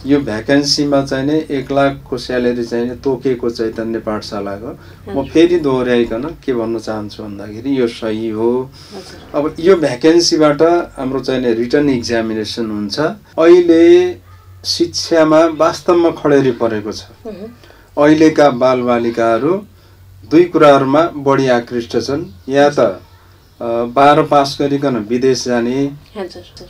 यो भ्याकेन्सीमा चाहिँ नि 1 लाखको स्यालेरी चाहिँ नि तोकेको चैतन्य पाठशालाको म फेरि दोहोऱ्याइकन के भन्न चाहन्छु भन्दाखेरि यो सही हो। अब यो भ्याकेन्सीबाट हाम्रो चाहिँ नि रिटन एक्जामिनेसन हुन्छ। अहिले शिक्षामा वास्तवमा खडेरी परेको छ। अहिलेका बालबालिकाहरू दुई कुराहरूमा बढी आकृष्ट छन्। या त 12 पास गरिकन विदेश जाने,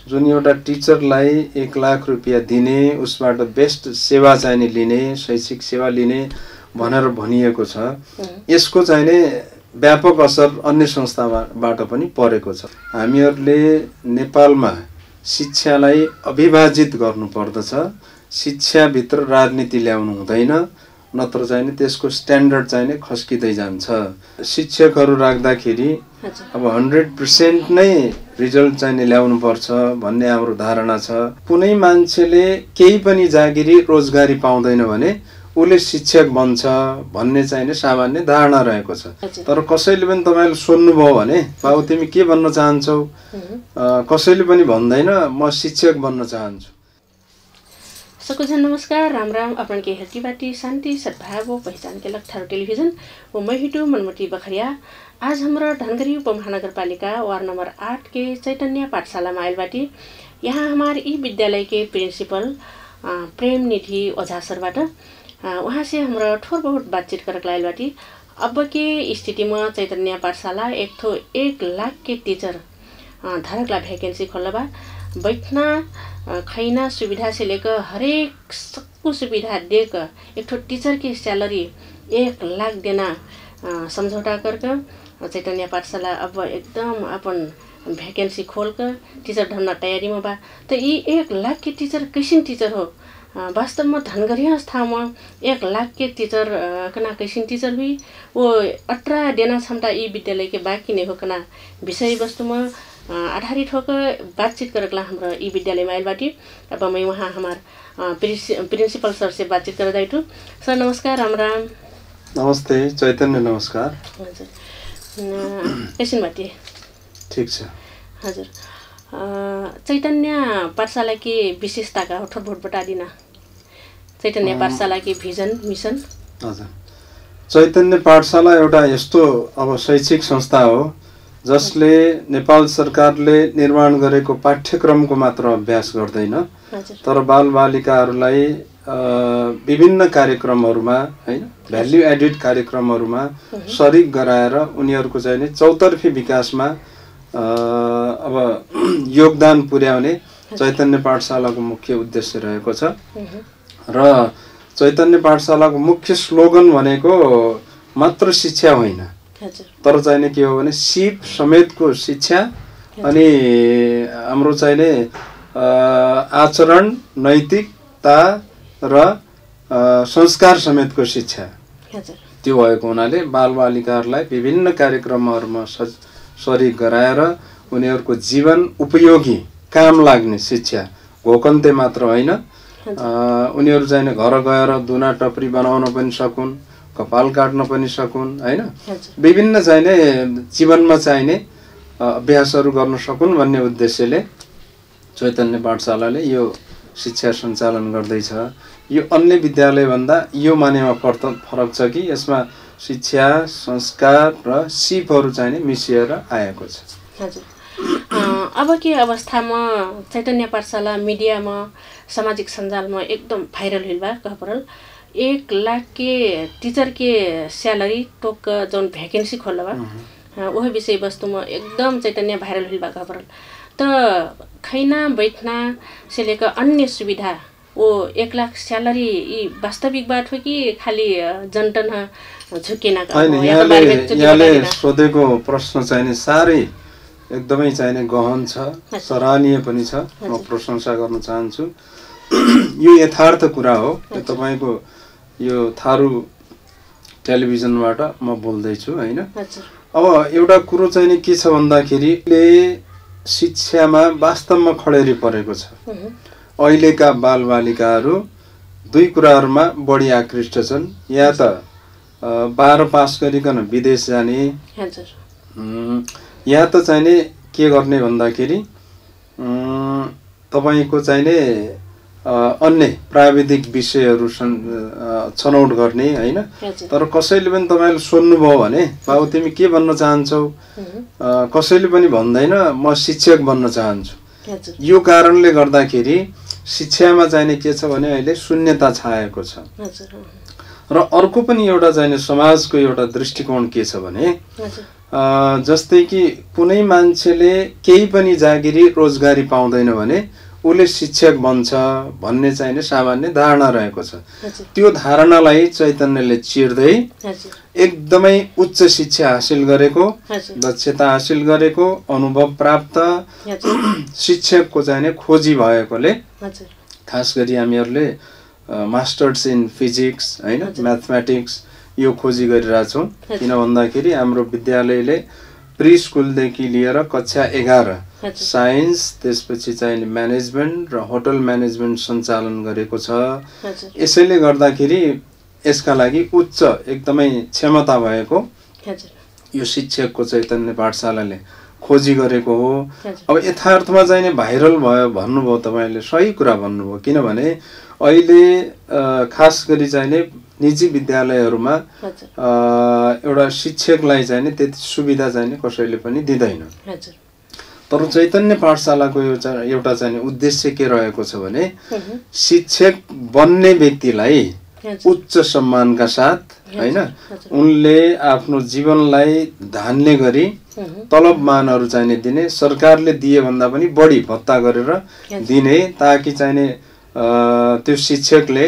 जुन एउटा टिचरलाई 1 लाख रुपियाँ दिने, उसबाट बेस्ट सेवा चाहिँ लिने, शैक्षिक सेवा लिने भनेर भनिएको छ। यसको चाहिँ नि व्यापक असर अन्य संस्थाबाट पनि परेको छ। हामीहरूले नेपालमा शिक्षालाई अविभाजित गर्नुपर्दछ। शिक्षाभित्र राजनीति ल्याउनु हुँदैन, नत्र चाहिँ त्यसको स्ट्यान्डर्ड चाहिँ खस्किँदै जान्छ। शिक्षकहरू राख्दाखेरि अब 100% नै रिजल्ट चाहिँ ल्याउनु पर्छ भन्ने हाम्रो धारणा छ। कुनै मान्छेले केही पनि जागिरी रोजगारी पाउँदैन भने उसले शिक्षक बन्छ भन्ने चाहिँ सामान्य धारणा रहेको छ। तर कसैले पनि तपाईले सोध्नुभयो भने बाबु तिमी के भन्न चाहन्छौ, कसैले पनि भन्दैन म शिक्षक बन्न चाहन्छु। सबैजना नमस्कार, राम राम। अपन के हेटीबाटी शान्ति सद्भाव वो पहचान के लखठारू टेलीविजन वो मैं हिटू मनमती बखरिया। आज हमारा धनगढ़ी उपमहानगरपालिका वार्ड नंबर 8 के चैतन्य पाठशाला में आयल बाटी। यहाँ हमारे ई विद्यालय के प्रिंसिपल प्रेम निधि ओझा सरबाट वहाँ से हमारा थोड़ बहुत बातचीत करक लायल बाटी। अब के स्थिति में चैतन्य पाठशाला 1 लाख के टीचर धारकला वैकेंसी खोल्ला बा। बैठना खाना सुविधा से लेकर हरेक सबको सुविधा देकर एक टीचर की सैलरी 1 लाख देना समझौता करके चैतन्य पाठशाला अब एकदम अपन वैकेंसी खोल कर टीचर ढलना तैयारी में बा। तो ये 1 लाख के टीचर कैसे टीचर हो? वास्तव में धनगढ़ी स्थान में 1 लाख के टीचर कना कैसे टीचर हुई वो 18 देना क्षमता ई विद्यालय के बाकी नहीं हो कना विषय वस्तु में आधारित होकर बातचीत करकला हाम्रो ई विद्यालय में आयल बाटी। अब मैं वहाँ हमार प्रिंसिपल सर से बातचीत कर जाइटू। सर नमस्कार, राम राम। नमस्ते चैतन्य, नमस्कार। हजुर कैसन बाटी? ठीक छ हजुर। चैतन्य पाठशाला की विशेषता का थोड़ा बहुत बता दिना। चैतन्य पाठशाला की भिजन मिशन। हजुर, चैतन्य पाठशाला एउटा यस्तो अब शैक्षिक संस्था हो जसले नेपाल सरकारले निर्माण गरेको पाठ्यक्रमको मात्र अभ्यास गर्दैन, तर बालबालिकाहरूलाई विभिन्न कार्यक्रममा हैन भ्याल्यु एडेड कार्यक्रमहरुमा शरीक गराएर उनीहरुको चाहिँ चौतर्फी विकासमा अब योगदान पुर्याउने चैतन्य पाठशालाको मुख्य उद्देश्य रहेको छ। र चैतन्य पाठशालाको मुख्य स्लोगन भनेको मात्र शिक्षा होइन, तर चाहिँ के हो भने सिप समेतको शिक्षा अनि हाम्रो चाहिँ आचरण, नैतिकता र संस्कार समेतको शिक्षा त्यो भएको हुनाले बालबालिकाहरूलाई विभिन्न कार्यक्रमहरुमा शरीक गराएर उनीहरुको जीवन उपयोगी काम लाग्ने शिक्षा घोकन्ते मात्र होइन, उनीहरु चाहिँ घर गएर दुना टपरी बनाउन पनि सकुन्, कपाल काट्न पनि सकुन् हैन, विभिन्न चाहिँ जीवनमा चाहिने अभ्यासहरु गर्न सकुन् भन्ने उद्देश्यले चैतन्य पाठशालाले यो शिक्षा सञ्चालन गर्दैछ। यो अन्य विद्यालय भन्दा यो मानेमा फरक छ कि यसमा शिक्षा, संस्कार र सिपहरु चाहिँ मिसिएर आएको छ। हजुर, अब के अवस्थामा चैतन्य पाठशाला मिडियामा सामाजिक सञ्जालमा एकदम भाइरल हुइल बा कहपरल 1 लाख के टीचर के सैलरी टोक जौन वैकेंसी खोल बा वह विषय वस्तु में एकदम चैतन्य भाइरल हुई बा खबर। तो खाना बैठना से लेकर अन्य सुविधा वो 1 लाख सैलरी वास्तविक बात हो कि खाली जनटन झुकेना का हो? यहाँले सोधेको प्रश्न चाहिँ सारै एकदमै चाहिँ गहन छ, सराहनीय पनि छ। म प्रशंसा गर्न चाहन्छु। यो यथार्थ कुरा हो। तपाईको यो थारू टेलिभिजनबाट म बोल्दै छु हैन। अब एउटा कुरो चाहिँ के छ भन्दाखेरि शिक्षामा वास्तवमा खडेरी परेको छ। अहिलेका बालबालिकाहरू दुई कुराहरूमा बढी आकृष्ट छन्। या त 12 पास गरिकन विदेश जाने, या त चाहिँ के गर्ने भन्दाखेरि तपाईको चाहिँ अन्य प्राविधिक विषयहरू छनौट गर्ने होइन। तर कसैले पनि तपाईँले सोध्नुभयो भने बाबु तिमी के बन्न चाहन्छौ, कसैले पनि भन्दैन म शिक्षक बन्न चाहन्छु। यो कारणले गर्दाखेरि शिक्षामा चाहिने के छ भने अहिले शून्यता छाएको छ। र अर्को पनि एउटा चाहिने समाजको एउटा दृष्टिकोण के छ भने जस्तै कि कुनै मान्छेले केही पनि जागिरी रोजगारी पाउँदैन भने उसले शिक्षक बन्छ भन्ने चाहिने सामान्य धारणा रहेको छ। त्यो धारणालाई चैतन्यले चिर्दै एकदमै उच्च शिक्षा हासिल गरेको, दक्षता हासिल गरेको, अनुभव प्राप्त शिक्षकको चाहिने खोजी भएकोले खास गरी हामीहरूले मास्टर्स इन फिजिक्स होइन, म्याथमेटिक्स यो खोजी गरिरहेछौँ। किन भन्दाखेरि हाम्रो विद्यालयले प्री स्कुलदेखि लिएर कक्षा 11 साइन्स, त्यसपछि चाहिँ म्यानेजमेन्ट र होटल म्यानेजमेन्ट सञ्चालन गरेको छ। यसैले गर्दाखेरि यसका लागि उच्च एकदमै क्षमता भएको यो शिक्षकको चैतन्य पाठशालाले खोजी गरेको हो। अब यथार्थमा चाहिँ भाइरल भयो भन्नुभयो, तपाईँले सही कुरा भन्नुभयो। किनभने अहिले खास गरी चाहिँ निजी विद्यालयहरूमा एउटा शिक्षकलाई चाहिँ त्यति सुविधा चाहिँ कसैले पनि दिँदैन। तर चैतन्य पाठशालाको एउटा चाहिँ उद्देश्य के रहेको छ भने शिक्षक बन्ने व्यक्तिलाई उच्च सम्मानका साथ होइन, उनले आफ्नो जीवनलाई धान्ने गरी तलबमानहरू चाहिने दिने, सरकारले दिए भन्दा पनि बढी भत्ता गरेर दिने, ताकि चाहिने त्यो शिक्षकले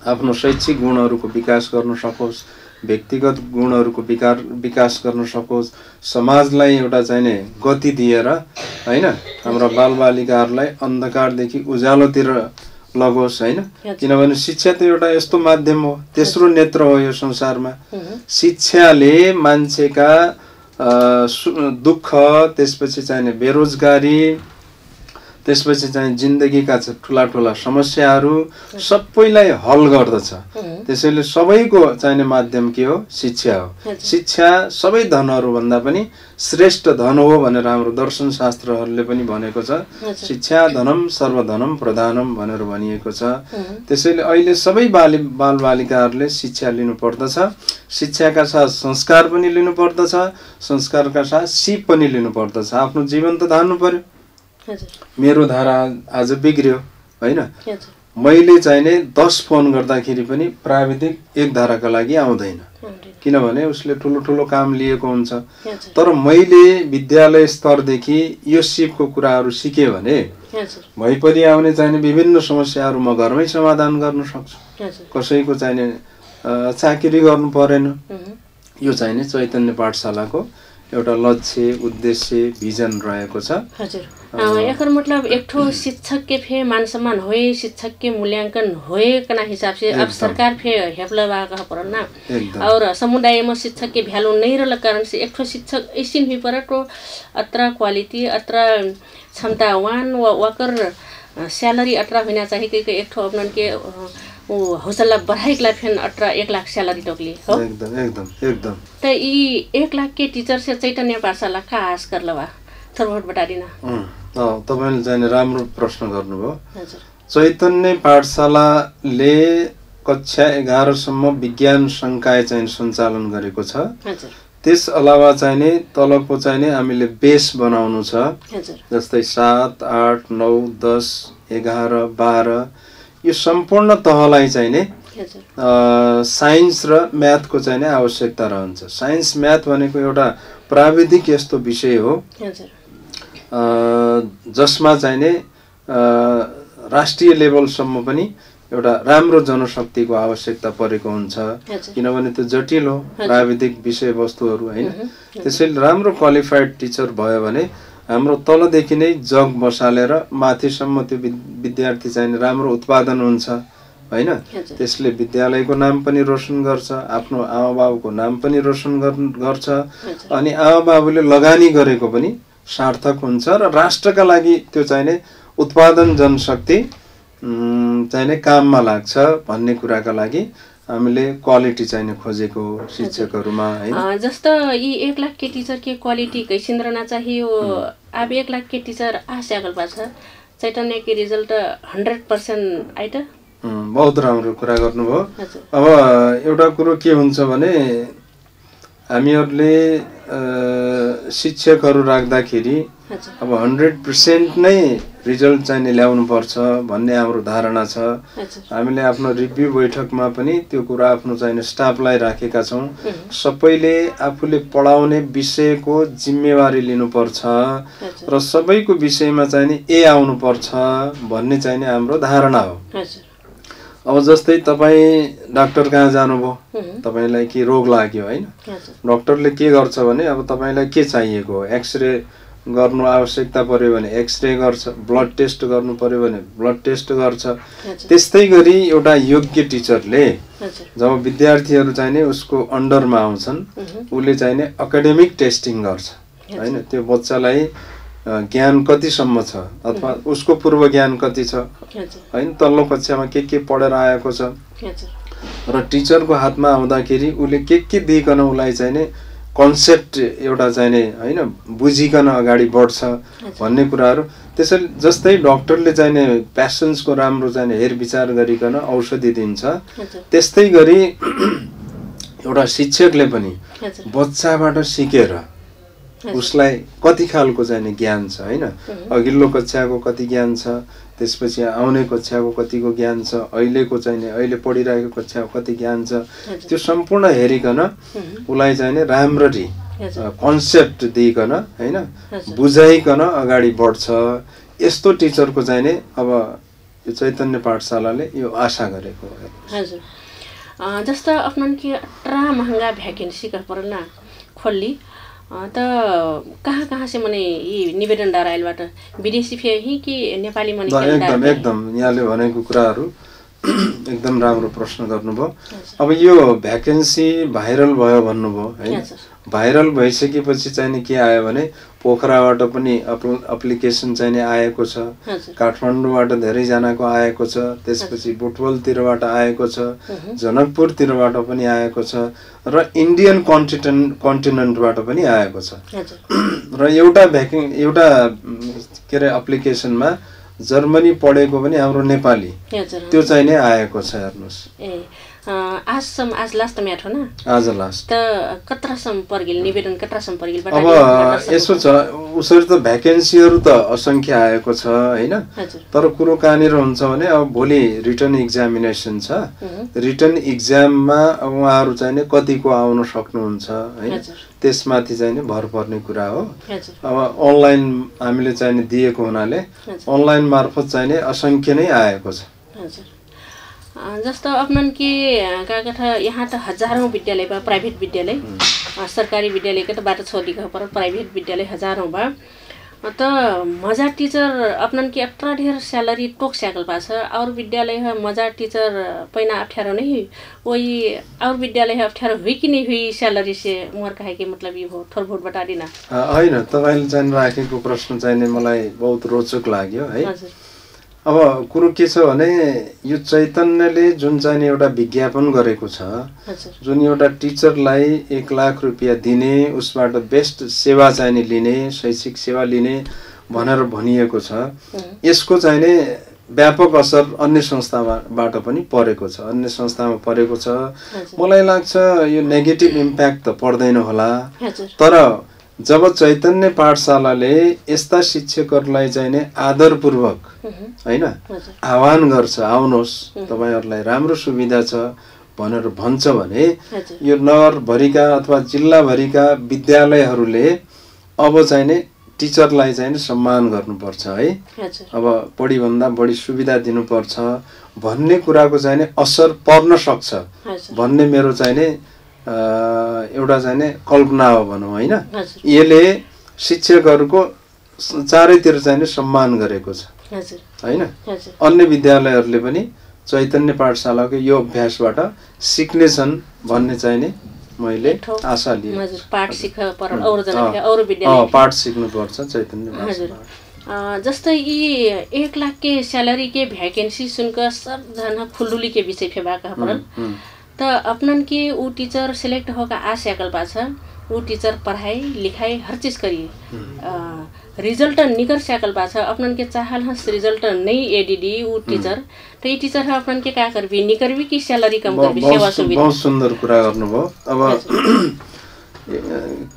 आफ्नो शैक्षिक गुणहरूको विकास गर्न सकोस्, व्यक्तिगत गुणहरूको विकास गर्न सकोस्, समाजलाई एउटा चाहिने गति दिएर होइन हाम्रा बालबालिकाहरूलाई अन्धकारदेखि उज्यालोतिर लगोस् होइन। किनभने शिक्षा त एउटा यस्तो माध्यम हो, तेस्रो नेत्र हो यो संसारमा। शिक्षाले मान्छेका दुःख, त्यसपछि चाहिने बेरोजगारी, त्यसपछि चाहिँ जिन्दगीका ठुला ठुला समस्याहरू सबैलाई हल गर्दछ। त्यसैले सबैको चाहिने माध्यम के हो? शिक्षा हो। शिक्षा सबै धनहरू भन्दा पनि श्रेष्ठ धन हो भनेर हाम्रो दर्शन शास्त्रहरूले पनि भनेको छ। शिक्षा धनम सर्वधनम प्रधानम भनेर भनिएको छ। त्यसैले अहिले सबै बालबालिकाहरूले शिक्षा लिनु पर्दछ। शिक्षाका साथ संस्कार पनि लिनु पर्दछ, संस्कारका साथ सिप पनि लिनु पर्दछ। आफ्नो जीवन त धान्नु पर्यो। मेरो धारा आज बिग्रियो होइन, मैले चाहिने 10 फोन गर्दाखेरि पनि प्राविधिक एक धाराका लागि आउँदैन, किनभने उसले ठुलो ठुलो काम लिएको हुन्छ। तर मैले विद्यालय स्तरदेखि यो सिपको कुराहरू सिकेँ भने भइपरि आउने चाहिने विभिन्न समस्याहरू म घरमै समाधान गर्न सक्छु। कसैको चाहिने चाकरी गर्नु परेन। यो चाहिने चैतन्य पाठशालाको एउटा लक्ष्य, उद्देश्य, भिजन रहेको छ। हजुर, एकर मतलब एक ठो शिक्षक के फे मान सम्मान होए, शिक्षक के मूल्यांकन होए कना हिसाब से अब सरकार फे हेपलवा कह पर ना, और समुदाय में शिक्षक के भ्यालु नहीं रहल कारण से एक ठो शिक्षक ऐसिन हुई पर तो अत्र क्वालिटी, अत्र क्षमतावान वकर सैलरी अत्र होना चाहिए कि एक ठो अपन के हौसला बढ़ाइकला फेन 1 लाख सैलरी टोकली हो। एकदम त ई 1 लाख के टीचर से चैतन्य पाठशाला का आश करलवा थोरबोट बतादिन। तपाईले चाहिँ राम्रो प्रश्न गर्नुभयो। चैतन्य पाठशालाले कक्षा 11 सम्म विज्ञान संकाय चाहिँ सञ्चालन गरेको छ। त्यस अलावा चाहिँ तलको चाहिँ हामीले बेस बनाउनु छ, जस्तै 7, 8, 9, 10, 11, 12 यो सम्पूर्ण तहलाई चाहिँ साइन्स र म्याथको चाहिँ आवश्यकता रहन्छ। साइन्स म्याथ भनेको एउटा प्राविधिक यस्तो विषय हो जसमा चाहिँ राष्ट्रिय लेभलसम्म पनि एउटा राम्रो जनशक्तिको आवश्यकता परेको हुन्छ, किनभने त्यो जटिल हो प्राविधिक विषयवस्तुहरू हैन। त्यसैले राम्रो क्वालिफाइड टिचर भयो भने हाम्रो तलदेखि नै जग बसालेर माथिसम्म त्यो विद्यार्थी चाहिँ राम्रो उत्पादन हुन्छ हैन। त्यसले विद्यालयको नाम पनि रोशन गर्छ, आफ्नो आमाबाबुको नाम पनि रोशन गर्छ, अनि आमाबाबुले लगानी गरेको पनि सार्थक हुन्छ र राष्ट्रका लागि त्यो चाहिने उत्पादन जनशक्ति चाहिने काममा लाग्छ भन्ने कुराका लागि हामीले क्वालिटी चाहिने खोजेको शिक्षकहरुमा हैन। जस्तो यी 1 लाख के टीचर के क्वालिटी कैसिन रहना चाहिए, अब 1 लाख के टीचर आशा कल्पा छ चैतन्य के रिजल्ट 100% आइ त बहुत राम्रो कुरा गर्नुभयो। अब एउटा कुरो के हुन्छ भने हामीहरूले शिक्षकहरू राख्दाखेरि अब 100% नै रिजल्ट चाहिँ ल्याउनु पर्छ भन्ने हाम्रो धारणा छ। हामीले आफ्नो रिभ्यू बैठकमा पनि त्यो कुरा आफ्नो चाहिँ स्टाफलाई राखेका छौँ। सबैले आफूले पढाउने विषयको जिम्मेवारी लिनुपर्छ र सबैको विषयमा चाहिँ ए आउनुपर्छ भन्ने चाहिँ हाम्रो धारणा हो। अब जस्तै तपाईँ डाक्टर कहाँ जानुभयो, तपाईँलाई के रोग लाग्यो होइन, डाक्टरले के गर्छ भने अब तपाईँलाई के चाहिएको हो, एक्सरे गर्नु आवश्यकता पर्यो भने एक्सरे गर्छ, ब्लड टेस्ट गर्नु पर्यो भने ब्लड टेस्ट गर्छ। त्यस्तै गरी एउटा योग्य टिचरले जब विद्यार्थीहरू चाहिँ उसको अन्डरमा आउँछन् उसले चाहिँ एकाडेमिक टेस्टिङ गर्छ होइन, त्यो बच्चालाई ज्ञान कतिसम्म छ अथवा उसको पूर्व ज्ञान कति छ होइन, तल्लो कक्षामा के पढेर आएको छ र टिचरको हातमा आउँदाखेरि उसले के दिइकन उसलाई चाहिँ कन्सेप्ट एउटा चाहिँ होइन बुझिकन अगाडि बढ्छ भन्ने कुराहरू। त्यसैले जस्तै डक्टरले चाहिँ पेसेन्सको राम्रो चाहिँ हेरविचार गरिकन औषधि दिन्छ, त्यस्तै गरी एउटा शिक्षकले पनि बच्चाबाट सिकेर उसलाई कति खालको चाहिँ ज्ञान छ होइन, अघिल्लो कक्षाको कति ज्ञान छ, त्यसपछि आउने कक्षाको कतिको ज्ञान छ, अहिलेको चाहिँ अहिले पढिरहेको कक्षाको कति ज्ञान छ, त्यो सम्पूर्ण हेरिकन उसलाई चाहिँ राम्ररी कन्सेप्ट दिइकन होइन बुझाइकन अगाडि बढ्छ। यस्तो टिचरको चाहिँ अब यो चैतन्य पाठशालाले यो आशा गरेको हो। हजुर, जस्तो अपन के अट्रा महँगा भ्याकेन्सी का परना खोल्ली त कहाँ से मने यी निवेदन डाराइलबाट विदेशी फे ही कि नेपाली मने एकदम यहाँले भनेको कुराहरू एकदम राम्रो प्रश्न गर्नुभयो। अब यो भ्याकेन्सी भाइरल भयो भन्नुभयो हैन, भाइरल भइसकेपछि चाहिँ के आयो भने पोखराबाट पनि एप्लिकेसन चाहिँ आएको छ, काठमाडौँबाट धेरै जनाको आएको छ, त्यसपछि बुटवलतिरबाट आएको छ, जनकपुरतिरबाट पनि आएको छ र इन्डियन कन्टिनेन्टबाट पनि आएको छ। र एउटा के अरे एप्लिकेसनमा जर्मनी पढेको पनि हाम्रो नेपाली त्यो चाहिँ नै आएको छ। हेर्नुस् आज लास्ट म्याथ हो न, आज लास्ट त कत्रसम्म पर्गिल निवेदन कत्रसम्म पर्गिल अब यसो छ उसरी त भ्याकेन्सीहरू त असंख्य आएको छ हैन, तर कुरो कहाँनिर हुन्छ भने अब भोलि रिटन एक्जामिनेसन छ, रिटन एक्जाममा उहाँहरू चाहिँ कतिको आउन सक्नुहुन्छ हैन, त्यसमाथि चाहिँ भर पर्ने कुरा हो। अब अनलाइन हामीले चाहिँ दिएको हुनाले अनलाइन मार्फत चाहिँ असंख्य नै आएको छ। जस्तो अपन के का यहाँ त हजारौं विद्यालय बा, प्राइभेट विद्यालय सरकारी विद्यालय के त बाटो छोडिएको पर प्राइभेट विद्यालय हजारौं बा, त मजा टीचर अपन के अट्रा ढेर सैलरी टोक स्याकल पास और विद्यालय है मजा टीचर पैना अप्ठ्यारो नहीं वही और विद्यालय है अप्ठ्यारो हुई कि नहीं हुई सैलरी से मोर कहे के मतलब ये हो थोर बहुत बता दिना हैन। तपाईले चाहिँ राखेको प्रश्न चाहिँ मलाई बहुत रोचक लाग्यो है। अब कुरो के छ भने यो चैतन्यले जुन चाहिँ एउटा विज्ञापन गरेको छ, जुन एउटा टिचरलाई 1 लाख रुपैयाँ दिने, उसबाट बेस्ट सेवा चाहिँ लिने, शैक्षिक सेवा लिने भनेर भनिएको छ, यसको चाहिँ व्यापक असर अन्य संस्थाबाट पनि परेको छ, अन्य संस्थामा परेको छ। मलाई लाग्छ यो नेगेटिभ इम्प्याक्ट त पर्दैन होला, तर जब चैतन्य पाठशालाले यस्ता शिक्षकहरूलाई चाहिँ आदरपूर्वक हैन आह्वान गर्छ, आउनुहोस् तपाईहरुलाई राम्रो सुविधा छ भनेर भन्छ भने यो नगरभरिका अथवा जिल्लाभरिका विद्यालयहरूले अब चाहिँ टिचरलाई चाहिँ सम्मान गर्नुपर्छ है, अब बढी भन्दा बढी सुविधा दिनुपर्छ भन्ने कुराको चाहिँ असर पर्न सक्छ भन्ने मेरो चाहिँ एउटा चाहिँ कल्पना हो भनौं हैन। यसले शिक्षकहरूको चारैतिर चाहिँ सम्मान गरेको छ हैन। अन्य विद्यालयहरूले पनि चैतन्य पाठशालाको यो अभ्यासबाट सिक्नेछन् भन्ने चाहिँ मैले आशा लिएँ। पाठ सिक्नुपर्छ चैतन्य पाठशाला। जस्तै यी 1 लाख के सैलरी के भ्याकेन्सी सुनकर सब जना फुलुली के विषय फेबाका परल त अपनन के ऊ टीचर सिलेक्ट होगा आ सकल पाछा ऊ टीचर पढ़ाई लिखाई हर चीज करी रिजल्ट निकर स्याकल बा छ अपन के चाहल हस रिजल्ट नहीं एडीडी उ टीचर तो ये टीचर है अपन के का करबी निकर भी की सैलरी कम करबी सेवा सुविधा बहुत सुन्दर कुरा गर्नुभयो। अब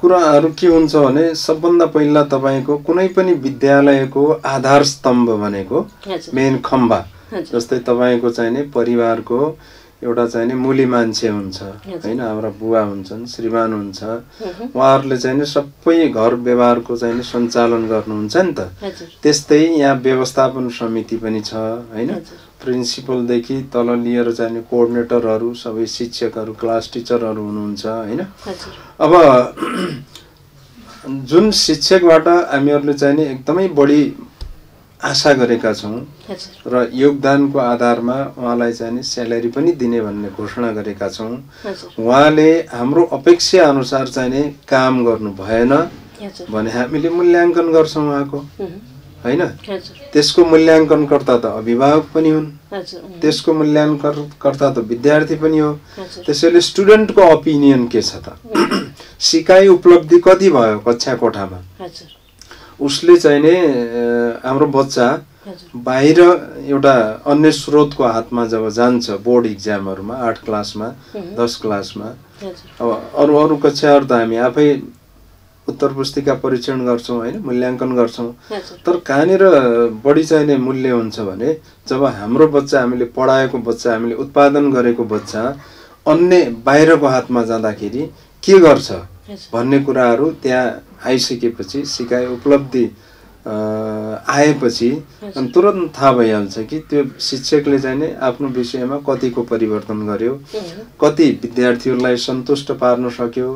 कुराहरु के हुन्छ भने सबभन्दा पहिला तपाईको कुनै पनि विद्यालयको आधार स्तम्भ भनेको मेन खम्बा जस्तै तपाईको चाहिने परिवारको एउटा चाहिने मूली मान्छे हुन्छ हैन हाम्रा बुवा हुन्छन् श्रीमान हुन्छ उहाँहरुले चाहिने सबै घर व्यवहारको चाहिने सञ्चालन गर्नुहुन्छ नि त त्यस्तै यहाँ व्यवस्थापन समिति पनि छ हैन प्रिन्सिपल देखि तल लिएर चाहिने कोअर्डिनेटरहरु सबै शिक्षकहरु क्लास टिचरहरु हुनुहुन्छ हैन अब जुन शिक्षकबाट हामीहरुले चाहिने एकदमै बढी आशा गरेका छौं र योगदानको आधारमा उहाँलाई चाहिँ स्यालेरी पनि दिने भन्ने घोषणा गरेका छौं उहाँले हाम्रो अपेक्षा अनुसार चाहिँ काम गर्नु भएन भने हामीले मूल्याङ्कन गर्छौं उहाँको हैन त्यसको मूल्याङ्कनकर्ता त अभिभावक पनि हुन् त्यसको मूल्याङ्कनकर्ता त विद्यार्थी पनि हो त्यसैले स्टुडेन्टको ओपिनियन के छ त सिकाइ उपलब्धि कति भयो कक्षा कोठामा उसले चाहिने हाम्रो बच्चा बाहिर एउटा अन्य स्रोतको हातमा जब जान्छ बोर्ड एक्जामहरुमा 8 क्लासमा 10 क्लासमा अब अरु कक्षाहरु त हामी आफै उत्तर पुस्तिका परीक्षण गर्छौं हैन मूल्याङ्कन गर्छौं तर कहाँनिर बढी चाहिने मूल्य हुन्छ भने जब हाम्रो बच्चा हामीले पढाएको बच्चा हामीले उत्पादन गरेको बच्चा अन्य बाहिरको हातमा जाँदाखेरि के गर्छ भन्ने कुराहरु त्यहाँ आइसकेपछि सिकाइ उपलब्धि आएपछि अनि तुरन्त थाहा भइहाल्छ कि त्यो शिक्षकले चाहिँ आफ्नो विषयमा कतिको परिवर्तन गर्यो कति विद्यार्थीहरुलाई सन्तुष्ट पार्न सक्यो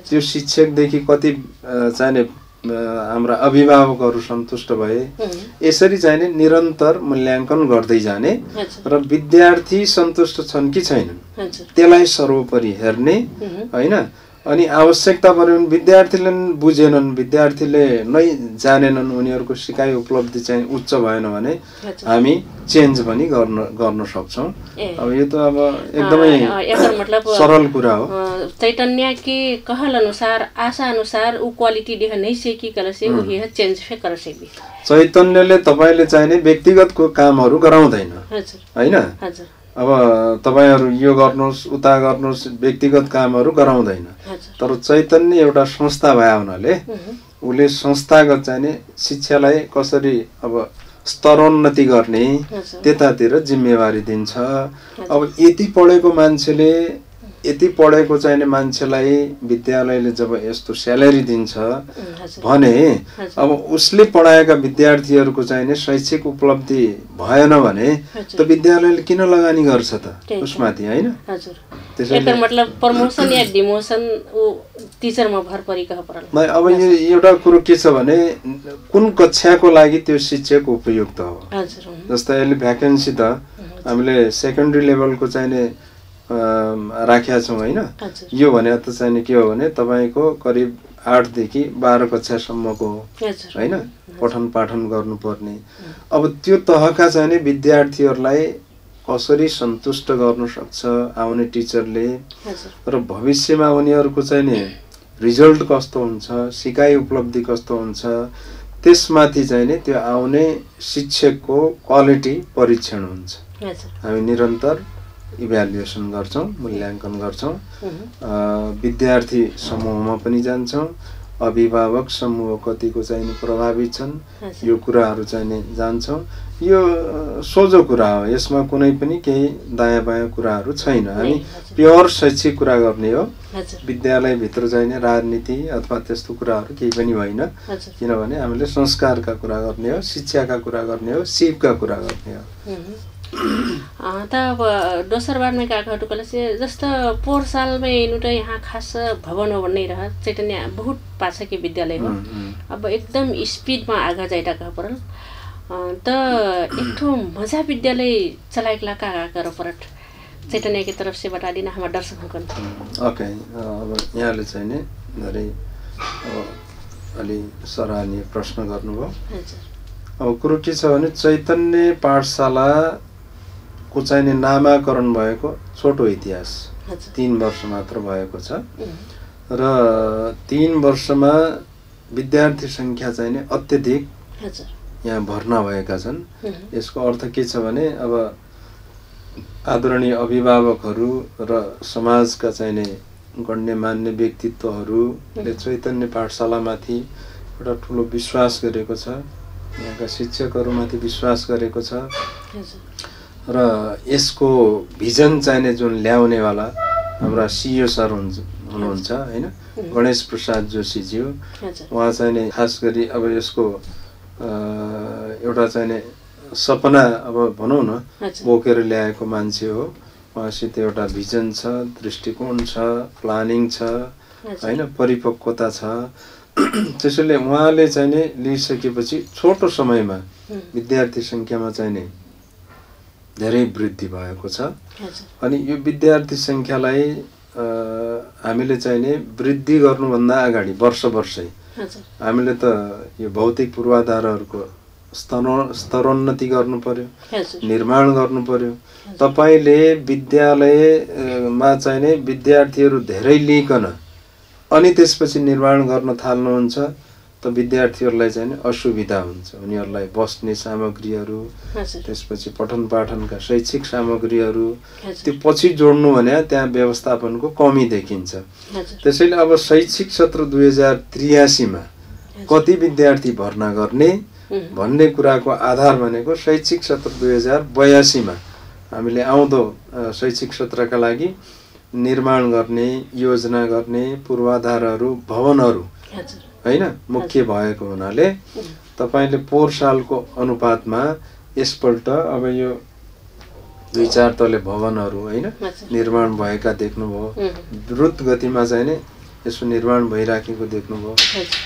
त्यो शिक्षकदेखि कति चाहिने हाम्रा अभिभावकहरु सन्तुष्ट भए यसरी चाहिँ निरन्तर मूल्याङ्कन गर्दै जाने र विद्यार्थी सन्तुष्ट छन् कि छैनन् त्यसलाई सर्वोपरि हेर्ने हैन अनि आवश्यकता पर्यो भने विद्यार्थीले बुझेनन् विद्यार्थीले नै जानेनन् उनीहरुको सिकाइ उपलब्धि चाहिँ उच्च भएन भने हामी चेन्ज पनि गर्न सक्छौं अब यो त अब एकदमै एकर मतलब सरल कुरा हो चैतन्य के कहल अनुसार आशा अनुसार उ क्वालिटी देख नहीं से की कर से वही है चेंज फे कर से भी चैतन्यले तपाईले चाहिने व्यक्तिगत को कामहरु गराउँदैन हैन हजुर अब तपाईहरु यो गर्नुस् उता गर्नुस् व्यक्तिगत कामहरु गराउँदैन तर चैतन्य एउटा संस्था भए हुनाले उले संस्थागत चाहिँ शिक्षालाई कसरी अब स्तरोन्नति गर्ने त्यतातिर जिम्मेवारी दिन्छ अब यति पढेको मान्छेले यति पढेको चाहिने मान्छेलाई विद्यालयले जब यस्तो स्यालेरी दिन्छ भने अब उसले पढाएका विद्यार्थीहरुको चाहिने शैक्षिक उपलब्धि भएन भने त विद्यालयले किन लगानी गर्छ त उसमाथि हैन हजुर त्यसैले मतलब प्रमोसन या डिमोसन उ टिचरमा भर परिकह परल अब यो एउटा कुरो के छ भने कुन कक्षाको लागि त्यो शिक्षक उपयुक्त हो हजुर जस्तै अहिले भ्याकेन्सी त हामीले सेकेन्डरी लेभलको चाहिने राखेका छौं हैन यो भने त चाहिँ के हो भने तपाईको करिब 8 देखि 12 कक्षासम्मको हो हैन पठन पाठन गर्नुपर्ने अब त्यो तहका चाहिँ विद्यार्थीहरुलाई कसरी सन्तुष्ट गर्न सक्छ आउने टिचरले र भविष्यमा उनीहरुको चाहिँ रिजल्ट कस्तो हुन्छ सिकाइ उपलब्धि कस्तो हुन्छ त्यसमाथि चाहिँ त्यो आउने शिक्षकको क्वालिटी परीक्षण हुन्छ हामी निरन्तर इभ्यालुएसन गर्छौं मूल्याङ्कन गर्छौं विद्यार्थी समूहमा पनि जान्छौं अभिभावक समूह कतिको चाहिँ प्रभावित छन् यो कुराहरु चाहिँ जान्छौं यो सोझो कुरा हो यसमा कुनै पनि केही दायाँ बायाँ कुराहरु छैन हामी प्योर शैक्षिक कुरा गर्ने हो विद्यालय भित्र चाहिँ राजनीति अथवा त्यस्तो कुराहरु केही पनि होइन किनभने हामीले संस्कारका कुरा गर्ने हो शिक्षाका कुरा गर्ने हो सिपका कुरा गर्ने हो त अब दोस्रो बार में का कहटुकल से जस्तो पोर साल में इनुटा यहाँ खास भवन हो नहीं रहा चैतन्य बहुत पाछा के विद्यालय हो अब एकदम स्पीड में आगा जाइटा कह परल त एकठो मजा विद्यालय चलाइकला का कर परट चैतन्य की तरफ से बता दिना हमारा दर्शकहरुको ओके अब यहाँले चाहिँ नि धेरै अलि सराहनीय प्रश्न गर्नुभयो अब कुरो के छ भने चैतन्य पाठशाला को चाहिँ नामाकरण भएको छोटो इतिहास 3 वर्ष मात्र भएको छ र 3 वर्षमा विद्यार्थी सङ्ख्या चाहिँ नि अत्यधिक यहाँ भर्ना भएका छन्। यसको अर्थ के छ भने अब आदरणीय अभिभावकहरू र समाजका चाहिँ नि गण्यमान्य व्यक्तित्वहरूले चैतन्य पाठशालामाथि एउटा ठुलो विश्वास गरेको छ, यहाँका शिक्षकहरूमाथि विश्वास गरेको छ र यसको भिजन चाहिने जुन ल्याउनेवाला हाम्रा सिइओ सर हुनुहुन्छ हैन, गणेश प्रसाद जोशीज्यू, उहाँ चाहिँ खास गरी अब यसको एउटा चाहिँ सपना अब भनौँ न बोकेर ल्याएको मान्छे हो। उहाँसित एउटा भिजन छ, दृष्टिकोण छ, प्लानिङ छ हैन, परिपक्वता छ। त्यसैले उहाँले चाहिँ नि लिइसकेपछि छोटो समयमा विद्यार्थी सङ्ख्यामा चाहिँ नि धेरै वृद्धि भएको छ। अनि यो विद्यार्थी सङ्ख्यालाई हामीले चाहिँ नि वृद्धि गर्नुभन्दा अगाडि वर्षै हामीले त यो भौतिक पूर्वाधारहरूको स्तरोन्नति गर्नु पर्यो, निर्माण गर्नु पर्यो। तपाईले विद्यालयमा चाहिँ नि विद्यार्थीहरू धेरै लिइकन अनि त्यसपछि निर्माण गर्न थाल्नुहुन्छ त विद्यार्थीहरूलाई चाहिँ असुविधा हुन्छ। उनीहरूलाई बस्ने सामग्रीहरू, त्यसपछि पठन पाठनका शैक्षिक सामग्रीहरू त्यो पछि जोड्नु भने त्यहाँ व्यवस्थापनको कमी देखिन्छ। त्यसैले अब शैक्षिक सत्र 2083 मा कति विद्यार्थी भर्ना गर्ने भन्ने कुराको आधार भनेको शैक्षिक सत्र 2082 मा हामीले आउँदो शैक्षिक सत्रका लागि निर्माण गर्ने, योजना गर्ने पूर्वाधारहरू, भवनहरू हैन मुख्य भएको हुनाले तपाईले पोहोर सालको अनुपातमा यसपल्ट अब यो 2-4 तले भवनहरू हैन निर्माण भएका देख्नुभयो। द्रुत गतिमा चाहिँ नि यसको निर्माण भइराखेको देख्नुभयो।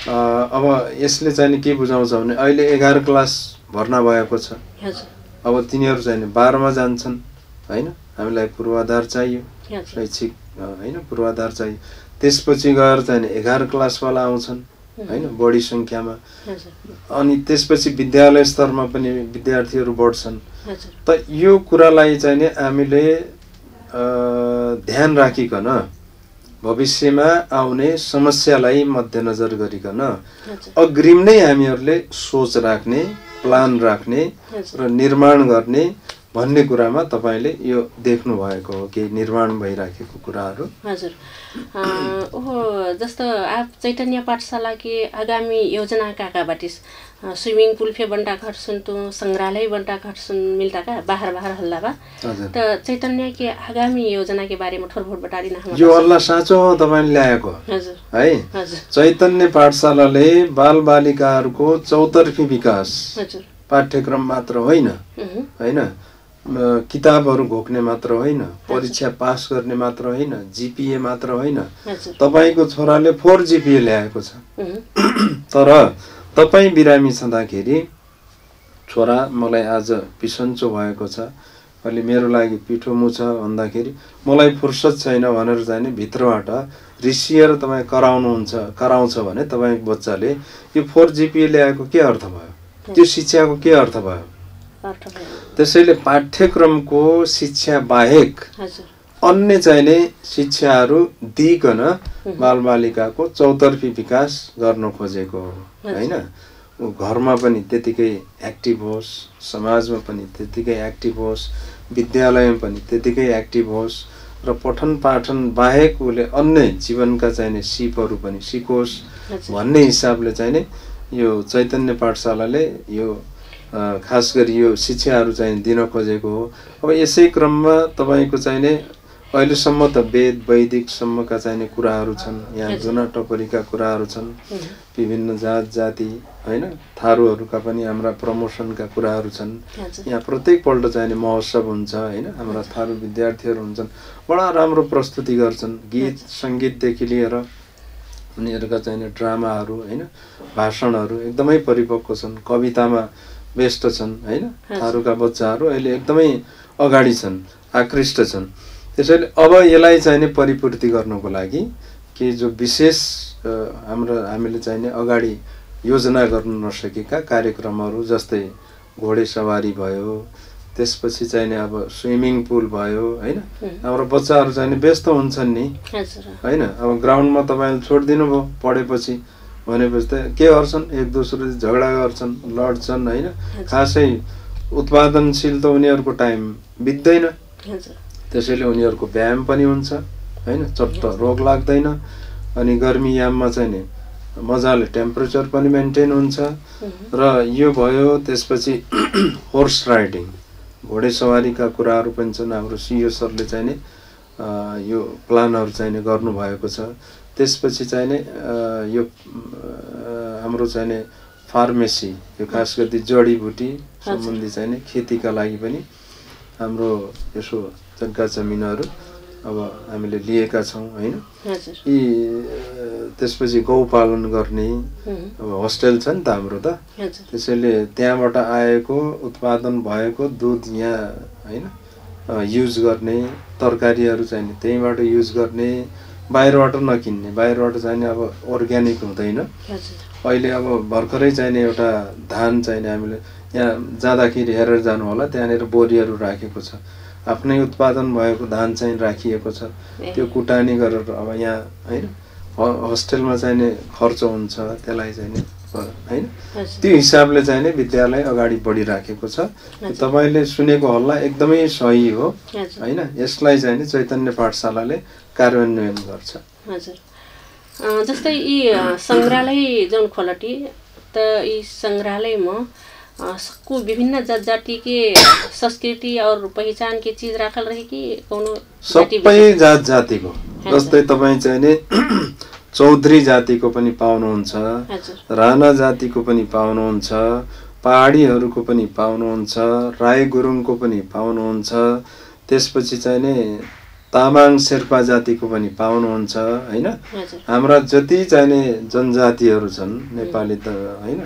अब यसले चाहिँ नि के बुझाउँछ भने अहिले 11 क्लास भर्ना भएको छ, अब तिनीहरू चाहिँ नि 12 मा जान्छन् हैन। हामीलाई पूर्वाधार चाहियो, शैक्षिक हैन पूर्वाधार चाहियो। त्यसपछि गएर चाहिँ नि 11 क्लासवाला आउँछन् हैन बढी सङ्ख्यामा। अनि त्यसपछि विद्यालय स्तरमा पनि विद्यार्थीहरू बढ्छन्। त यो कुरालाई चाहिँ नि हामीले ध्यान राखिकन भविष्यमा आउने समस्यालाई मध्यनजर गरिकन अग्रिम नै हामीहरूले सोच राख्ने, प्लान राख्ने र निर्माण गर्ने भन्ने कुरामा तपाईले यो देख्नु भएको हो कि निर्माण भइराखेको कुराहरू। हजुर, ओहो जस्तो आप चैतन्य पाठशाला के आगामी योजना का बाटिस स्विमिंग पूल फे बंटा घर सुन तो संग्रहालय बंटा घर सुन मिलता का बाहर हल्ला बा त चैतन्य के आगामी योजना के बारे में थोर बहुत बता दिना हम। यो अल्लाह साँचो तपाईले ल्याएको है। चैतन्य पाठशालाले बालबालिकाहरूको चौतर्फी विकास पाठ्यक्रम मात्र होइन हैन, किताबहरू घोक्ने मात्र होइन, परीक्षा पास गर्ने मात्र होइन, जीपीए मात्र होइन। तपाईको छोराले 4 जीपीए ल्याएको छ, तर तपाई बिरामी छँदाखेरि छोरा मलाई आज बिसन्चो भएको छ, अहिले मेरो लागि पिठो मुछ भन्दाखेरि मलाई फुर्सद छैन भनेर चाहिँ भित्रबाट रिसिएर तपाईँ कराउँछ भने तपाईँको बच्चाले यो 4 जीपीए ल्याएको के अर्थ भयो? त्यो शिक्षाको के अर्थ भयो? त्यसैले पाठ्यक्रमको शिक्षा बाहेक अन्य चाहिने शिक्षाहरू दिइकन बालबालिकाको चौतर्फी विकास गर्न खोजेको हो हैन। घरमा पनि त्यतिकै एक्टिभ होस्, समाजमा पनि त्यतिकै एक्टिभ होस्, विद्यालयमा पनि त्यतिकै एक्टिभ होस् र पठन पाठन बाहेक उसले अन्य जीवनका चाहिने सिपहरू पनि सिकोस् भन्ने हिसाबले चाहिने यो चैतन्य पाठशालाले यो खास गरी यो शिक्षाहरू चाहिँ दिन खोजेको हो। अब यसै क्रममा तपाईको चाहिने अहिलेसम्म त वेद वैदिक सम्मका चाहिने कुराहरू छन्, यहाँ जुना टपरीका कुराहरू छन्, विभिन्न जात जाति हैन थारूहरूका पनि हाम्रा प्रमोसनका कुराहरू छन्। यहाँ प्रत्येक पल्ट चाहिने महोत्सव हुन्छ हैन, हाम्रा थारू विद्यार्थीहरू हुन्छन्, बडा राम्रो प्रस्तुति गर्छन्, गीत सङ्गीतदेखि लिएर उनीहरूका चाहिने ड्रामाहरू हैन भाषणहरू एकदमै परिपक्व छन्, कवितामा व्यस्त छन् हैन। थारूका बच्चाहरू अहिले एकदमै अगाडि छन्, आकृष्ट छन्। त्यसैले अब यसलाई चाहिने परिपूर्ति गर्नको लागि के जो विशेष हामीले चाहिने अगाडि योजना गर्न नसकेका कार्यक्रमहरू जस्तै घोडेसवारी भयो, त्यसपछि चाहिने अब स्विमिङ पुल भयो हैन। हाम्रो बच्चाहरू चाहिने व्यस्त हुन्छन् नि हैन। अब ग्राउन्डमा तपाईले छोडिदिनु भयो, पढेपछि भनेपछि त के गर्छन्, एक दोस्रो झगडा गर्छन्, लड्छन् होइन। खासै उत्पादनशील त उनीहरूको टाइम बित्दैन, त्यसैले उनीहरूको व्यायाम पनि हुन्छ होइन, चट्ट रोग लाग्दैन। अनि गर्मी याममा चाहिँ नि मजाले टेम्परेचर पनि मेन्टेन हुन्छ। र यो भयो। त्यसपछि होर्स राइडिङ, घोडेसवारीका कुराहरू पनि छन्। हाम्रो सिओ सरले चाहिँ नि यो प्लानहरू चाहिँ नि गर्नुभएको छ। त्यसपछि चाहिँ नि यो हाम्रो चाहिँ नि फार्मेसी, यो खास गरी जडीबुटी सम्बन्धी चाहिँ नि खेतीका लागि पनि हाम्रो यसो जग्गा जमिनहरू अब हामीले लिएका छौँ होइन। यी त्यसपछि गौपालन गर्ने अब होस्टेल छ नि त हाम्रो त, त्यसैले त्यहाँबाट आएको उत्पादन भएको दुध यहाँ होइन युज गर्ने, तरकारीहरू चाहिँ नि त्यहीँबाट युज गर्ने, बाहिरबाट नकिन्ने। बाहिरबाट चाहिँ नि अब अर्ग्यानिक हुँदैन। अहिले अब भर्खरै चाहिँ एउटा धान चाहिँ हामीले यहाँ जाँदाखेरि हेरेर जानु होला, त्यहाँनिर बोरीहरू राखेको छ, आफ्नै उत्पादन भएको धान चाहिँ राखिएको छ। त्यो कुटानी गरेर अब यहाँ होइन होस्टेलमा चाहिँ नि खर्च हुन्छ, त्यसलाई चाहिँ नि होइन त्यो हिसाबले चाहिँ नि विद्यालय अगाडि बढिराखेको छ। तपाईँले सुनेको होला, एकदमै सही हो होइन। यसलाई चाहिँ नि चैतन्य पाठशालाले कार्यान्वयन गर्छ। हजुर, जस्तै यी संग्रहालय जुन खोलटी त यी संग्रहालयमा सबको विभिन्न जात जाति के संस्कृति और पहचान की चीज राखल रहे कि कोनो सबै जात जातिको, जस्तै तपाईँ चाहिँ नि चौधरी जातिको पनि पाउनुहुन्छ, राणा जातिको पनि पाउनुहुन्छ, पहाडीहरूको पनि पाउनुहुन्छ, राई गुरुङको पनि पाउनुहुन्छ, त्यसपछि चाहिँ नि तामाङ शेर्पा जातिको पनि पाउनुहुन्छ होइन। हाम्रा जति चाहिँ नि जनजातिहरू छन्, नेपाली त होइन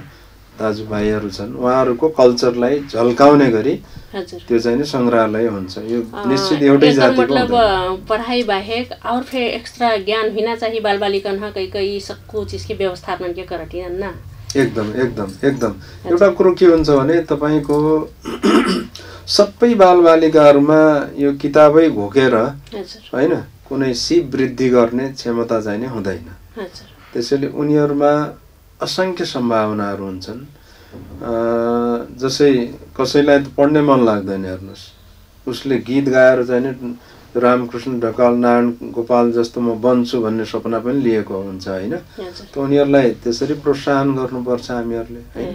दाजुभाइहरू छन्, उहाँहरूको कल्चरलाई झल्काउने गरी त्यो चाहिँ नि संग्रहालय हुन्छ। यो निश्चित एउटै जातिको मतलब पढ़ाई बाहेक और फिर एक्स्ट्रा ज्ञान होना चाहिए बाल बालिकन कई सब कुछ इसके व्यवस्थापन के करती है ना। एकदम एकदम एकदम एउटा कुरो के हुन्छ भने तपाईको सबै बालबालिकाहरूमा यो किताबै घोकेर हैन कुनै सिप वृद्धि गर्ने क्षमता चाहिँ नि हुँदैन। त्यसैले उनीहरुमा असंख्य सम्भावनाहरू हुन्छन्। जसै कसैलाई त पढ्नै मन लाग्दैन, हेर्नुस् उसले गीत गाएर चाहिँ नि रामकृष्ण ढकाल नारायण गोपाल जस्तो म बन्छु भन्ने सपना पनि लिएको हुन्छ हैन। त उनीहरुलाई त्यसरी प्रोत्साहन गर्नुपर्छ हामीहरुले हैन।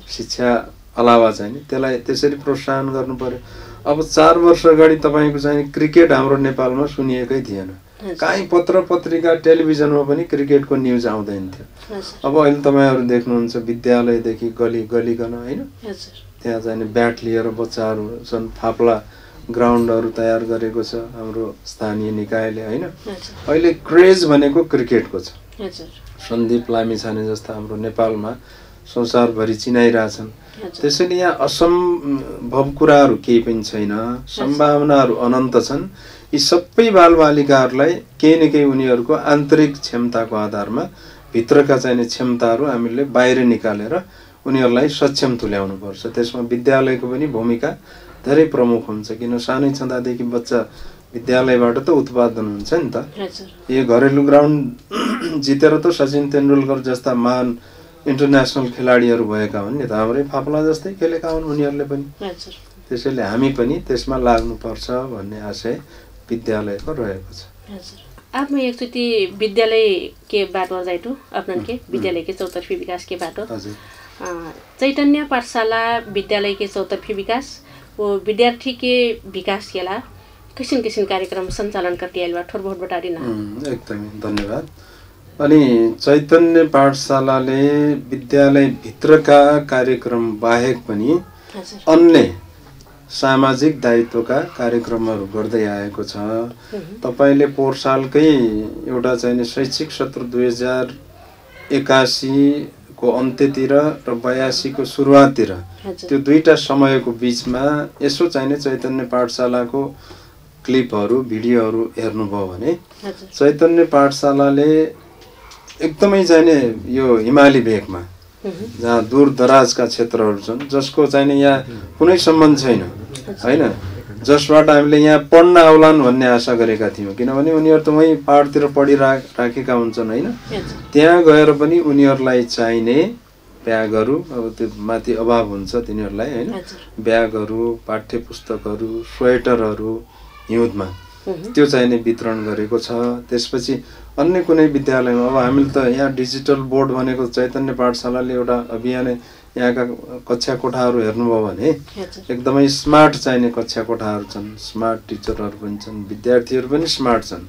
शिक्षा अलावा चाहिँ नि त्यसलाई त्यसरी प्रोत्साहन गर्नु पर्यो। अब 4 वर्ष अगाडि तपाईको चाहिँ क्रिकेट हाम्रो नेपालमा सुनिएकै थिएन। काहीँ पत्र पत्रिका टेलिभिजनमा पनि क्रिकेटको न्यूज आउँदैन थियो। अब अहिले तपाईहरु देख्नुहुन्छ विद्यालयदेखि गली गलीकन हैन, त्यहाँ चाहिँ नि ब्याट लिएर बच्चाहरु छन्, फाप्ला ग्राउन्डहरु तयार गरेको छ हाम्रो स्थानीय निकायले हैन। अहिले क्रेज भनेको क्रिकेटको छ। सन्दीप लामिछाने जस्ता हाम्रो नेपालमा संसारभरि चिनाइराछन्। त्यसैले यहाँ असम्भव कुराहरु केही पनि छैन, सम्भावनाहरु अनन्त छन्। यी सबै बालबालिकाहरूलाई केही न केही उनीहरुको आन्तरिक क्षमताको आधारमा भित्रका चाहिने क्षमताहरु हामीले बाहिर निकालेर उनीहरुलाई सक्षम तुल्याउनु पर्छ। त्यसमा विद्यालयको पनि भूमिका धेरै प्रमुख हुन्छ, किन सानै छँदादेखि बच्चा विद्यालयबाट त उत्पादन हुन्छ नि त। यो घरेलु ग्राउन्ड जितेर त सचिन तेन्दुलकर जस्ता महान इन्टरनेशनल खेलाडीहरु भएका हुन् नि त, हाम्रै फाप्ला जस्तै खेलेका हुन् उनीहरुले पनि। त्यसैले हामी पनि त्यसमा लाग्नुपर्छ भन्ने आशय विद्यालयको रहेको छ। आप में एकचोटि विद्यालय के बात हो जाए तो अपन के विद्यालय के चौतरफी विकास के बात हो। चैतन्य पाठशाला विद्यालय के चौतरफी विकास वो विद्यार्थी के विकास के ला किसिम किसिम कार्यक्रम सञ्चालन करती आइल बा, थोर बहुत बता दिना। एकदमै धन्यवाद। अनि चैतन्य पाठशालाले विद्यालय भित्रका कार्यक्रम बाहेक पनि अन्य सामाजिक दायित्वका कार्यक्रमहरू गर्दै आएको छ। तपाईले पोहोर सालकै एउटा चाहिँ शैक्षिक सत्र 2081 को अन्त्यतिर र 82 को सुरुवाततिर त्यो दुईटा समयको बीचमा यसो चाहिँ चैतन्य पाठशालाको क्लिपहरू भिडियोहरू हेर्नुभयो भने चैतन्य पाठशालाले एकदमै चाहिँ यो हिमाली भेगमा जहाँ दूर दराजका क्षेत्रहरू छन्, जसको चाहिँ यहाँ कुनै सम्बन्ध छैन हैन, जसबाट हामीले यहाँ पढ्न आउलान् भन्ने आशा गरेका थियौँ, किनभने उनीहरू त वहीँ पहाडतिर पढिराखेका हुन्छन् होइन। त्यहाँ गएर पनि उनीहरूलाई चाहिने ब्यागहरू, अब त्यो माथि अभाव हुन्छ तिनीहरूलाई होइन, ब्यागहरू, पाठ्य पुस्तकहरू, स्वेटरहरू हिउँदमा त्यो चाहिने वितरण गरेको छ। त्यसपछि अन्य कुनै विद्यालयमा अब हामीले त यहाँ डिजिटल बोर्ड भनेको चैतन्य पाठशालाले एउटा अभियानै यहाँका कक्षा कोठाहरू हेर्नुभयो भने एकदमै स्मार्ट चाहिने कक्षा कोठाहरू छन्, स्मार्ट टिचरहरू पनि छन्, विद्यार्थीहरू पनि स्मार्ट छन्।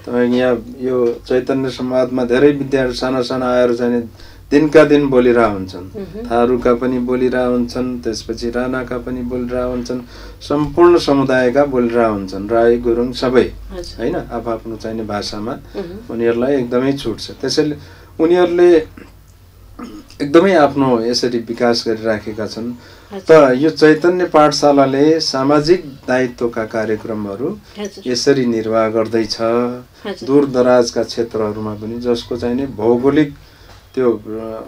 तपाईँ यहाँ यो चैतन्य समाजमा धेरै विद्यार्थी साना साना आएर चाहिने दिनका दिन बोलिरह हुन्छन्, थारूका पनि बोलिरह हुन्छन्, त्यसपछि राणाका पनि बोलिरह हुन्छन्, सम्पूर्ण समुदायका बोलिरह हुन्छन्, राई गुरुङ सबै होइन, आफ्नो चाहिने भाषामा उनीहरूलाई एकदमै छुट छ। त्यसैले उनीहरूले एकदमै आफ्नो यसरी विकास गरिराखेका छन्। त यो चैतन्य पाठशालाले सामाजिक दायित्वका कार्यक्रमहरू यसरी निर्वाह गर्दैछ दूर दराजका क्षेत्रहरूमा पनि, जसको चाहिने भौगोलिक त्यो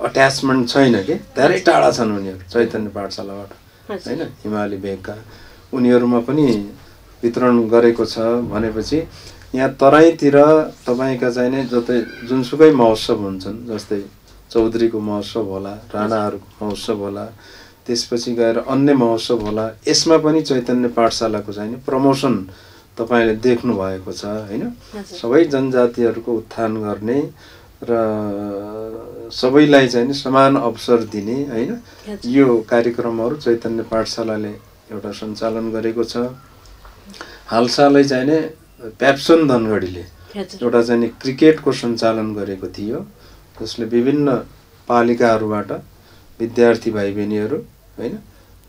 अट्याचमेन्ट छैन कि, धेरै टाढा छन् उनीहरू चैतन्य पाठशालाबाट होइन, हिमाली भेगका उनीहरूमा पनि वितरण गरेको छ। भनेपछि यहाँ तराईतिर तपाईँका चाहिने जतै जुनसुकै महोत्सव हुन्छन्, जस्तै चौधरीको महोत्सव होला, राणाहरूको महोत्सव होला, त्यसपछि गएर अन्य महोत्सव होला, यसमा पनि चैतन्य पाठशालाको चाहिने प्रमोसन तपाईँले देख्नु भएको छ होइन। सबै जनजातिहरूको उत्थान गर्ने र सबैलाई चाहिँ समान अवसर दिने होइन, यो कार्यक्रमहरू चैतन्य पाठशालाले एउटा सञ्चालन गरेको छ। हालसालै चाहिने प्याप्सन धनगढीले एउटा चाहिँ क्रिकेटको सञ्चालन गरेको थियो, जसले विभिन्न पालिकाहरूबाट विद्यार्थी भाइ बहिनीहरू होइन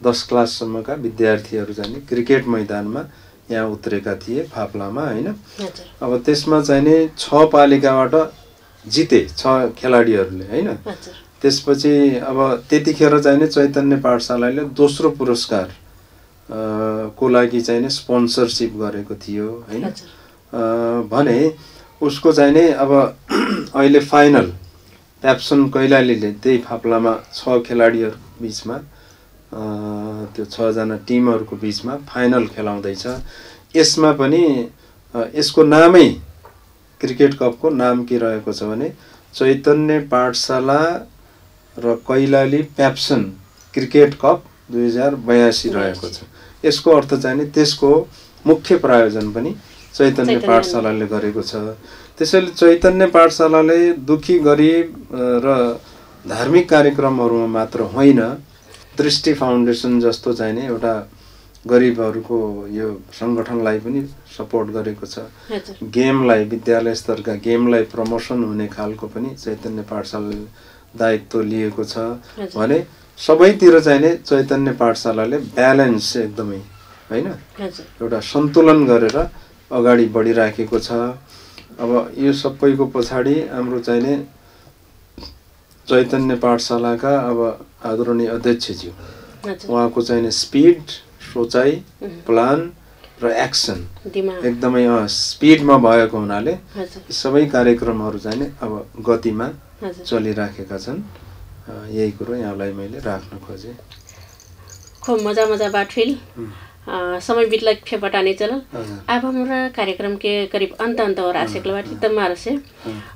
10 क्लाससम्मका विद्यार्थीहरू चाहिँ क्रिकेट मैदानमा यहाँ उत्रेका थिए फाप्लामा होइन। अब त्यसमा चाहिने 6 पालिकाबाट जिते 6 खेलाडीहरूले होइन। त्यसपछि अब त्यतिखेर चाहिने चैतन्य पाठशालाले दोस्रो पुरस्कार को लागि चाहिने स्पोन्सरसिप गरेको थियो होइन। भने उसको चाहिने अब अहिले फाइनल प्याप्सन कैलालीले त्यही फाप्लामा 6 खेलाडीहरू बिचमा त्यो 6 जना टिमहरूको बिचमा फाइनल खेलाउँदैछ। यसमा पनि यसको नामै क्रिकेट कपको नाम के रहेको छ भने चैतन्य पाठशाला र कैलाली प्याप्सन क्रिकेट कप 2082 रहेको छ। यसको अर्थ चाहिँ त्यसको मुख्य प्रायोजन पनि चैतन्य पाठशालाले गरेको छ। त्यसैले चैतन्य पाठशालाले दुखी गरिब र धार्मिक कार्यक्रमहरूमा मात्र होइन, दृष्टि फाउन्डेसन जस्तो चाहिने एउटा गरिबहरूको यो सङ्गठनलाई पनि सपोर्ट गरेको छ। गेमलाई, विद्यालय स्तरका गेमलाई प्रमोसन हुने खालको पनि चैतन्य पाठशालाले दायित्व लिएको छ। भने सबैतिर चाहिने चैतन्य पाठशालाले ब्यालेन्स एकदमै होइन एउटा सन्तुलन गरेर अगाडि बढिराखेको छ। अब यो सबैको पछाडि हाम्रो चाहिने चैतन्य पाठशालाका अब आदरणीय अध्यक्षज्यू उहाँको चाहिने स्पिड, सोचाइ, प्लान र एक्सन एकदमै स्पिडमा भएको हुनाले सबै कार्यक्रमहरू चाहिँ अब गतिमा चलिराखेका छन्। यही कुरो यहाँलाई मैले राख्न खोजेँ। खूब मजा बातचीत समय बीतला पता नहीं चला। अब हमारा कार्यक्रम के करीब अंत और आशेकला बाटी तमार से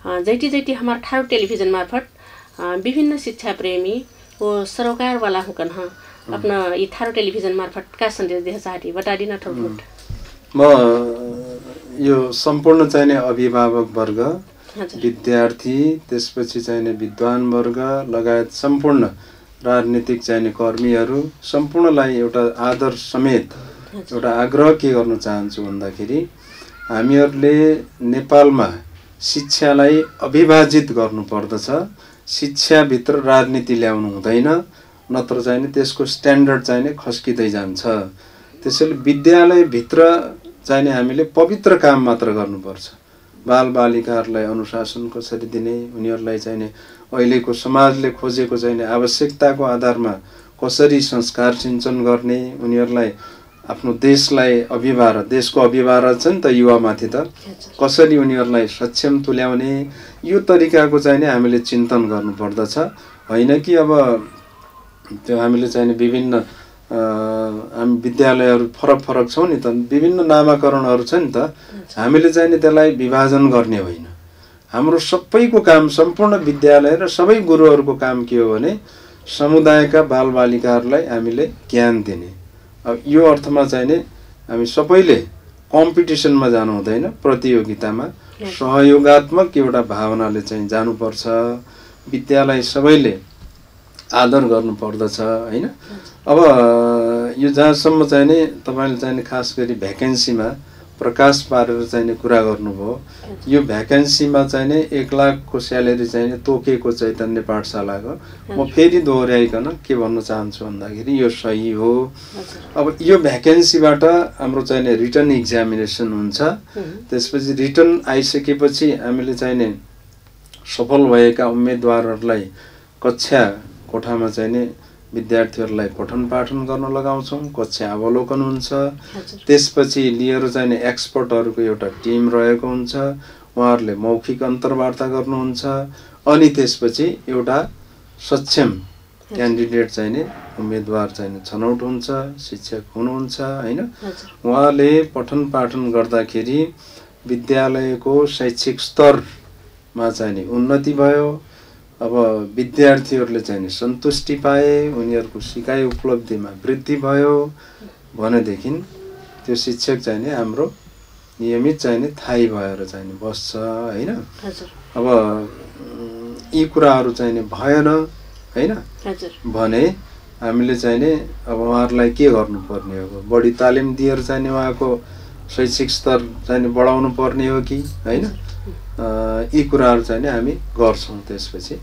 जैती हमारा ठारू टेलीविजन मार्फत विभिन्न शिक्षा प्रेमी वो सरोकार वाला हुकन हाँ अपना ये थारो टेलीविजन मार्फत का संदेश दे चाहती बता दी ना थोड़ा म यो सम्पूर्ण चाहिने अभिभावक वर्ग, विद्यार्थी, त्यसपछि चाहिने विद्वान वर्ग लगायत सम्पूर्ण राजनीतिक चाहिने कर्मीहरू सम्पूर्णलाई एउटा आदर समेत एउटा आग्रह के गर्न चाहन्छु भन्दाखेरि हामीहरूले नेपालमा शिक्षालाई अविभाजित गर्नुपर्दछ। शिक्षाभित्र राजनीति ल्याउनु हुँदैन, नत्र चाहिने त्यसको स्ट्यान्डर्ड चाहिने खस्किँदै जान्छ। त्यसैले विद्यालयभित्र चाहिने हामीले पवित्र काम मात्र गर्नुपर्छ। बालबालिकाहरूलाई अनुशासन कसरी दिने, उनीहरूलाई चाहिने अहिलेको समाजले खोजेको चाहिने आवश्यकताको आधारमा कसरी संस्कार सिञ्चन गर्ने, उनीहरूलाई आफ्नो देशलाई अभिभार, देशको अभिभार छ नि त युवामाथि त, कसरी उनीहरूलाई सक्षम तुल्याउने, यो तरिकाको चाहिने हामीले चिन्तन गर्नुपर्दछ। होइन कि अब त्यो हामीले चाहिने विभिन्न हामी विद्यालयहरू फरक फरक छौँ नि त, विभिन्न नामाकरणहरू छ नि त। हामीले चाहिँ नि त्यसलाई विभाजन गर्ने होइन। हाम्रो सबैको काम, सम्पूर्ण विद्यालय र सबै गुरुहरूको काम के हो भने समुदायका बालबालिकाहरूलाई हामीले ज्ञान दिने। अब यो अर्थमा चाहिँ नि हामी सबैले कम्पिटिसनमा जानु हुँदैन, प्रतियोगितामा सहयोगात्मक एउटा भावनाले चाहिँ जानुपर्छ। विद्यालय सबैले आदर गर्नुपर्दछ होइन। अब यो जहाँसम्म चाहिँ नि तपाईँले चाहिँ नि खास गरी भ्याकेन्सीमा प्रकाश पारेर चाहिँ नि कुरा गर्नुभयो। यो भ्याकेन्सीमा चाहिँ नि 1 लाखको स्यालेरी चाहिँ नि तोकेको चैतन्य पाठशालाको म फेरि दोहोऱ्याइकन के भन्न चाहन्छु भन्दाखेरि यो सही हो। अब यो भ्याकेन्सीबाट हाम्रो चाहिँ नि रिटन इक्जामिनेसन हुन्छ। त्यसपछि रिटन आइसकेपछि हामीले चाहिँ नि सफल भएका उम्मेदवारहरूलाई कक्षा कोठामा चाहिँ नि विद्यार्थीहरूलाई पठन पाठन गर्न लगाउँछौँ। कक्षा अवलोकन हुन्छ। त्यसपछि लिएर चाहिँ नि एक्सपर्टहरूको एउटा टिम रहेको हुन्छ। उहाँहरूले मौखिक अन्तर्वार्ता गर्नुहुन्छ। अनि त्यसपछि एउटा सक्षम क्यान्डिडेट चाहिँ नि उम्मेदवार चाहिँ नि छनौट हुन्छ, शिक्षक हुनुहुन्छ होइन। उहाँले पठन पाठन गर्दाखेरि विद्यालयको शैक्षिक स्तरमा चाहिँ नि उन्नति भयो। अब विद्यार्थीहरूले चाहिँ नि सन्तुष्टि पाए, उनीहरूको सिकाइ उपलब्धिमा वृद्धि भयो भनेदेखि त्यो शिक्षक चाहिँ नि हाम्रो नियमित चाहिँ नि थाहै भएर चाहिँ नि बस्छ होइन। अब यी कुराहरू चाहिँ नि भएन होइन भने हामीले चाहिँ नि अब उहाँहरूलाई के गर्नुपर्ने हो, बढी तालिम दिएर चाहिँ नि उहाँको शैक्षिक स्तर चाहिँ नि बढाउनु पर्ने हो कि होइन। यी कुराहरू चाहिँ नि हामी गर्छौँ। त्यसपछि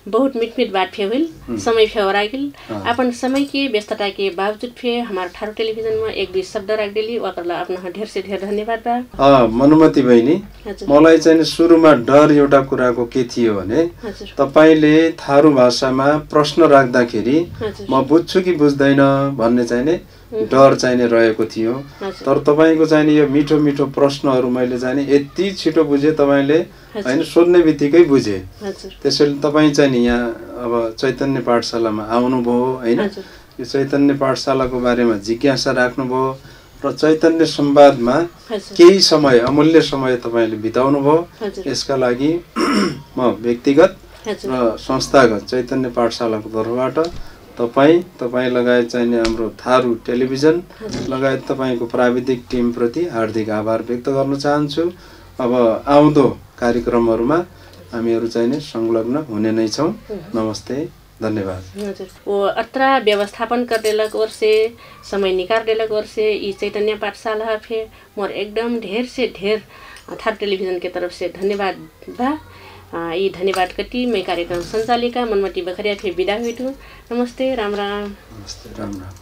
बहुत मिट बात फेल समय फेवरा गेल। अपन समय के व्यस्तता के बावजूद फे हमारे ठारो टेलीविजन में एक दुई शब्द राख देली वकरला अपना ढेर से ढेर धन्यवाद बा। मनुमती बहिनी, मलाई चाहिँ सुरुमा डर एउटा कुराको के थियो भने तपाईले थारू भाषामा प्रश्न राख्दाखेरि म बुझ्छु कि बुझ्दैन भन्ने चाहिँ नि डर चाहिँ नि रहेको थियो। तर तपाईको चाहिँ नि यो मिठो मिठो प्रश्नहरू मैले चाहिँ नि यति छिटो बुझे, तपाईले हैन सोध्ने बित्तिकै बुझे। त्यसैले तपाई चाहिँ नि यहाँ अब चैतन्य पाठशालामा आउनुभयो हैन। यो चैतन्य पाठशालाको बारेमा जिज्ञासा राख्नुभयो र चैतन्य संवादमा केही समय, अमूल्य समय तपाईले बिताउनु भयो। यसका लागि म व्यक्तिगत र संस्थागत चैतन्य पाठशालाको तर्फबाट तपाई लगायत चाहिँ हाम्रो थारू टेलिभिजन लगायत तपाईको प्राविधिक टिम प्रति हार्दिक आभार व्यक्त गर्न चाहन्छु। अब आउँदो कार्यक्रमहरुमा हामीहरु चाहिँ संलग्न हुने नै छौं। नमस्ते, धन्यवाद। हजुर, वो अत्रा व्यवस्थापन करदेलक ओर से समय निकाल देलक ओर से ई चैतन्य पाठशाला फे मोर एकदम ढेर से ढेर थारू टेलिभिजन के तरफ से धन्यवाद बा। यी धन्यवाद कति मैं कार्यक्रम संचालिका मनमती बखरिया फे विदा हुई। नमस्ते, राम राम। नमस्ते, राम राम।